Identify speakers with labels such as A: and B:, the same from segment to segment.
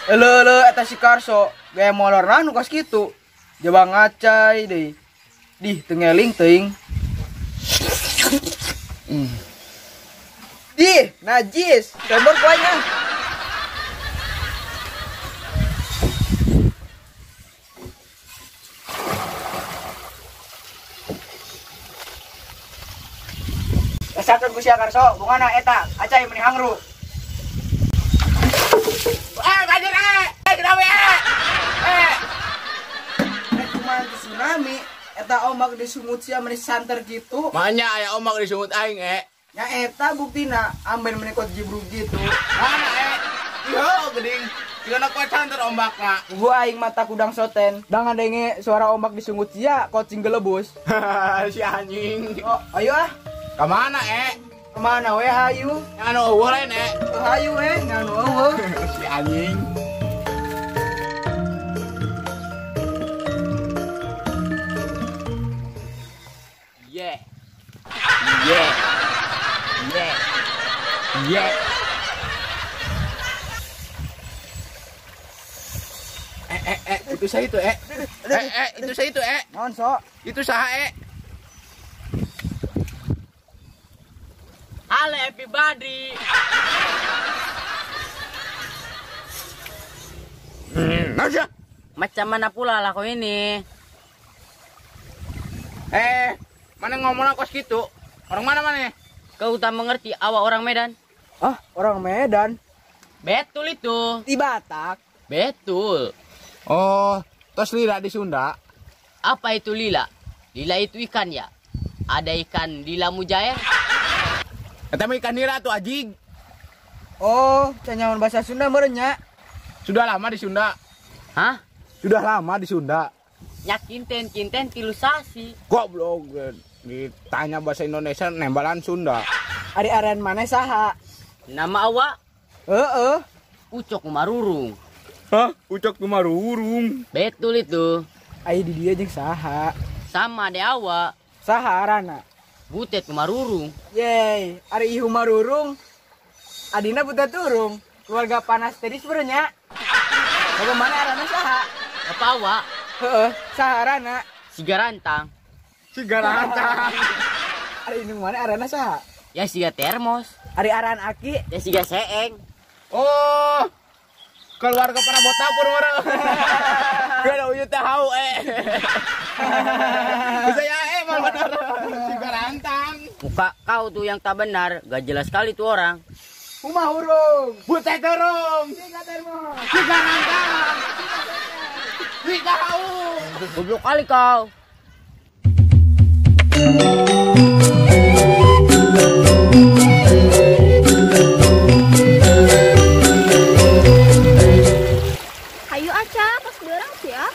A: Eleuh eta si Karso, gaya molorna nu kos kitu. Jaba ngacai deui. Dih teu ngeling teuing. Dih, najis. Sembor ku aing ah. Rasakeun ku sia Karso, bungana eta, acai meni hangru.
B: Banjir kenapa
A: Kumaha tsunami eta ombak di sungut sia meni santer gitu.
B: Manya aya ombak di sungut aing
A: Nya eta buktina amben meni kot jibrug gitu.
B: Mana Yo geuning. Dina kuat santer ombakna.
A: Gua aing mata kudang soten. Dangan denge suara ombak di sungut sia kocing gelebus.
B: Si anjing.
A: Oh, ayo ah.
B: Ka mana
A: Kemana we hayu?
B: Yang anu eueuh lain
A: Hayu yang anu eueuh.
B: Si anjing. Yeah. Yeah. Yeah. Yeah. Itu saya itu Itu saya itu
A: Naon sok?
B: Itu saha
C: Halo everybody.
B: Naja.
C: Macam mana pula lah kau ini?
B: Mana ngomong kos gitu? Orang mana mana?
C: Kau tak mengerti awak orang Medan.
A: Ah, orang Medan.
C: Betul itu.
A: Di Batak.
C: Betul.
B: Oh, tos lila di Sunda.
C: Apa itu lila? Lila itu ikan ya? Ada ikan lila mujair?
B: Eta mah ikan nila tuh ajig.
A: Oh, canyawan bahasa Sunda meureun nya.
B: Sudah lama di Sunda.
C: Hah?
B: Sudah lama di Sunda.
C: Ya kinten-kinten tilusasi.
B: Goblok, ditanya bahasa Indonesia nembalan Sunda.
A: Ari aran maneh saha?
C: Nama awak?
A: Heeh.
C: Ucok Marurung.
B: Hah? Ucok Marurung.
C: Betul itu.
A: Ai di dia jeung saha?
C: Sama de awak.
A: Saha arana?
C: Butet Marurung.
A: Yeay, ari ieu Marurung. Adina butet turung. Keluarga panas tadi sebenarnya. Bagaimana arana saha?
C: Apa awak?
A: Heeh, saha arana?
C: Sigarantang.
B: Sigarantang.
A: Ari indung mana arana saha?
C: Ya siga termos.
A: Ari aran aki?
C: Ya siga seeng.
B: Oh, keluarga para botapur meureun. Geus uyut teh hau Bisa ya emang benar. Sigarantang.
C: Muka kau tuh yang tak benar, gak jelas sekali tuh orang.
A: Rumah hurung,
B: butet turung,
A: siga termos,
B: sigarantang, siga hau.
C: Goblok kali kau.
D: Hayu aca, pas berang sih ya.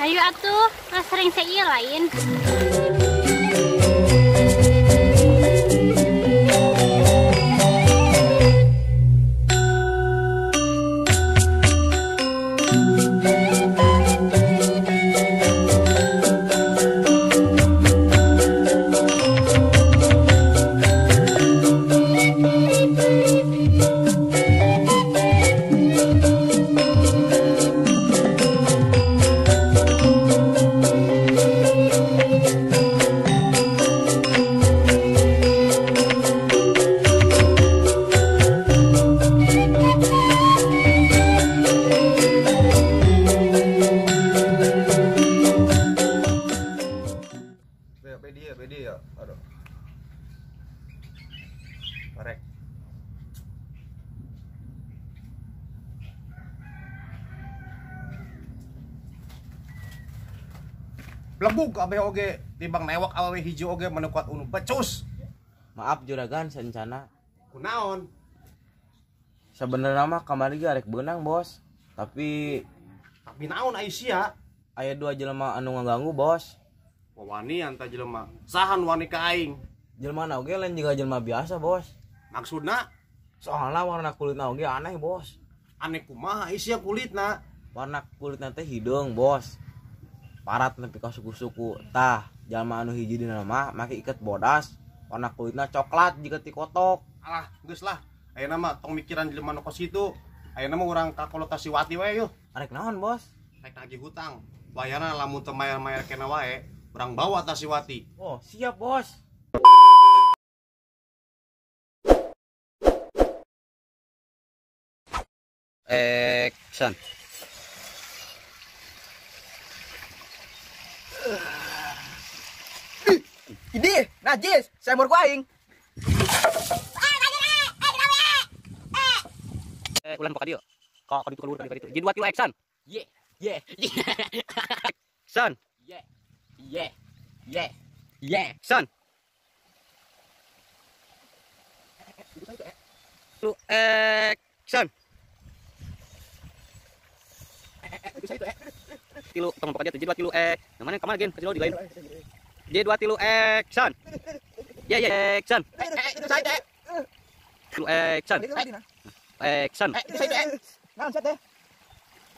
E: Hayu atuh, nggak sering saya lain.
F: Korek. Blebug abe oge timbang newak awewe hiji oge menekuat unu becus.
G: Maaf juragan sencana.
F: Kunaon?
G: Sebenarnya mah kamari ge arek beunang, Bos. Tapi
F: naon ai sia?
G: Aya dua jelema anu ngaganggu, Bos.
F: Wawani anta jelema. Sahan wani ka aing?
G: Jelema na oge lain juga jelema biasa, Bos.
F: Maksudna?
G: Soalna warna kulitna oge aneh, Bos.
F: Aneh kumaha isia kulitna?
G: Warna kulitna teh hideung, Bos. Parat nepi ka suku-suku. Tah, jalma anu hiji dina mah make iket bodas, warna kulitna coklat jiga ti kotok.
F: Alah, geus lah. Ayeuna mah tong mikiran jelema nu kos kitu. Ayeuna mah urang ka kolot si Wati wae yeuh.
G: Arek naon, Bos?
F: Rek nagih hutang. Wayana lamun teu mayar-mayar kena wae, urang bawa ta si Wati.
G: Oh, siap, Bos.
C: Action.
A: Idih, najis, saya ku aing.
C: Ulan buka dia. Kok itu keluar dari itu. Jadi 2 kilo action. Ye, ye. Action. Ye. Ye. Ye. Ye. Action. Lu action. Tilu tong buka dia jadi 2 kilo Namanya kamar gen, kasih lo di lain. Jadi 2 kilo action. Ye ye action.
B: Itu saya teh.
C: Tilu action. Action.
B: Itu saya itu Naon saya teh?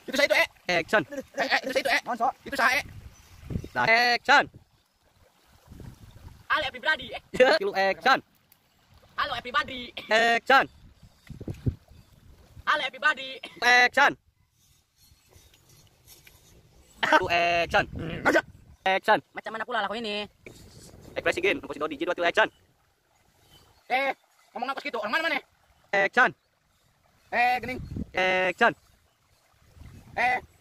B: Itu saya itu
C: Action.
B: Itu saya itu
A: Naon sok?
B: Itu saya.
C: Nah, action.
H: Halo everybody.
C: Tilu action.
H: Halo everybody.
C: Action.
H: Halo everybody.
C: Action. Tilu action. Action.
H: Macam mana pula laku ini?
C: Ekspresi gen, posisi Dodi, J2 tilu action.
B: Ngomong apa gitu? Orang mana mana?
C: Action.
B: Gening.
C: Action.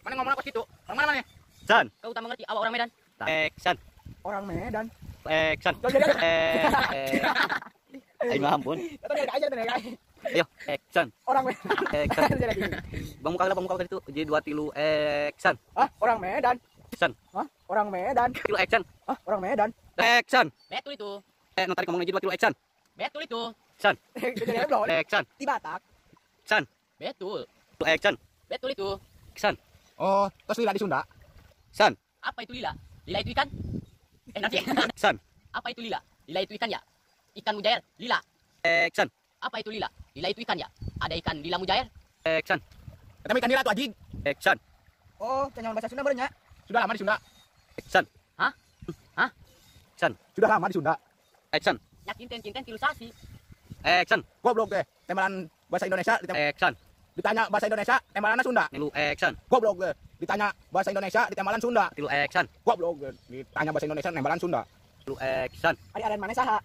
B: Mana ngomong apa gitu? Orang mana mana?
C: Action.
H: Kau tak mengerti awak orang Medan.
C: Action.
A: Orang Medan.
C: Action. Ayo ampun. Ayo, action.
A: Orang Medan.
C: Action. Bang muka lah, bang muka itu. J2 tilu action.
A: Ah, orang Medan.
C: Action.
A: Hah? Orang Medan.
C: Tilu action.
A: Hah? Orang Medan.
C: Action.
H: Betul itu.
C: Nu tarik ngomongnya J2 tilu action.
H: Betul itu.
C: Action. Action.
A: Di Batak.
C: Action.
H: Betul.
C: Action.
H: Betul itu.
C: Action.
B: Oh, terus lila di Sunda.
C: Action.
H: Apa itu lila? Lila itu ikan? Nanti.
C: Action.
H: Apa itu lila? Lila itu ikan ya? Ikan mujair, lila.
C: Action.
H: Apa itu lila? Lila itu ikan ya? Ada ikan lila mujair?
C: Action.
B: Tapi ikan lila tuh anjing.
C: Action.
A: Oh, canyawan bahasa Sunda barunya.
B: Sudah lama di Sunda.
C: Action.
H: Hah? Hah?
C: Action.
B: Sudah lama di Sunda.
C: Action.
H: Ya kinten-kinten tilusasi.
C: Action.
B: Goblok deh. Tembalan bahasa Indonesia.
C: Action.
B: Ditanya bahasa Indonesia, tembalannya Sunda.
C: Tilu action.
B: Goblok deh. Ditanya bahasa Indonesia, ditembalan Sunda.
C: Tilu action.
B: Goblok deh. Ditanya bahasa Indonesia, nembalan Sunda.
C: Tilu action.
A: Ari aran mana saha?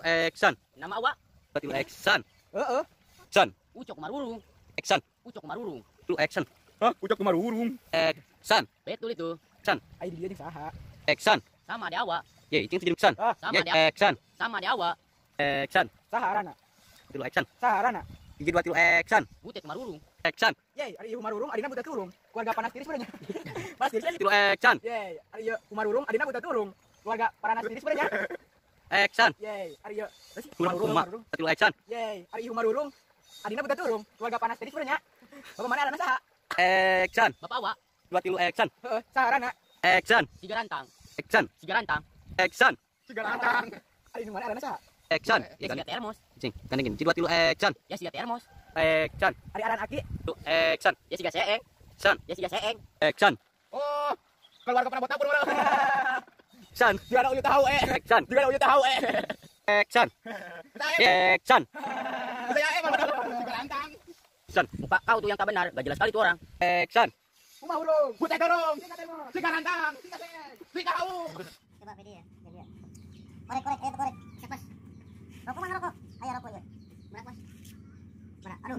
C: Action.
H: Nama awak?
C: Tilu action.
A: Heeh.
C: Action.
H: Ucok Marurung.
C: Action.
H: Ucok Marurung.
C: Tilu action.
B: Hah? Ucok Marurung.
C: Action.
H: Betul itu.
C: Action.
A: Ai dia jeung saha?
C: Action.
H: Sama di awak.
C: Ye, itu jadi action.
H: Sama di
C: action.
H: Sama di awak.
C: Action.
A: Saha arana?
C: Tilu action.
A: Saha arana?
C: Gigi 2 tilu action.
H: Butet Marurung.
C: Action.
A: Ye, ari ieu Marurung, adina butet turung. Keluarga panas tiris barunya. Panas tiris.
C: Tilu action.
A: Ye, ari ieu Marurung, adina butet turung. Keluarga panas tiris barunya.
C: Action.
A: Ye, ari ieu Marurung.
C: Tilu action.
A: Ye, ari ieu Marurung, adina butet turung. Keluarga panas tiris barunya. Bapak mana arana saha?
C: Action.
H: Bapak awak.
C: 2 tilu action.
A: Heeh, saha arana?
C: Action.
H: Siga rantang.
C: Action.
H: Siga rantang.
C: Action.
B: Siga rantang.
A: Ari nu mana arana saha?
C: Action.
H: Ya siga termos.
C: Cing, gandengin. J2 tilu action.
H: Ya siga termos.
C: Action.
A: Ari aran aki.
C: Tilu action.
H: Ya siga seeng.
C: Action.
H: Ya siga seeng.
C: Action.
B: Oh, keluarga pernah botak pun.
C: Action.
B: Juga ada uyu tahu
C: Action.
B: Juga ada uyu tahu
C: Action. Action.
B: Saya siga rantang.
C: Action.
H: Muka kau tuh yang tak benar, gak jelas kali tuh orang.
C: Action.
A: Marurung.
B: Butet turung. Siga rantang. Siga seeng. Siga tahu.
E: Coba PD ya. Korek korek, ayo korek. Siap, Bos. Rokok mana rokok? Ayo rokok ya. Berat, Bos. Berat. Aduh.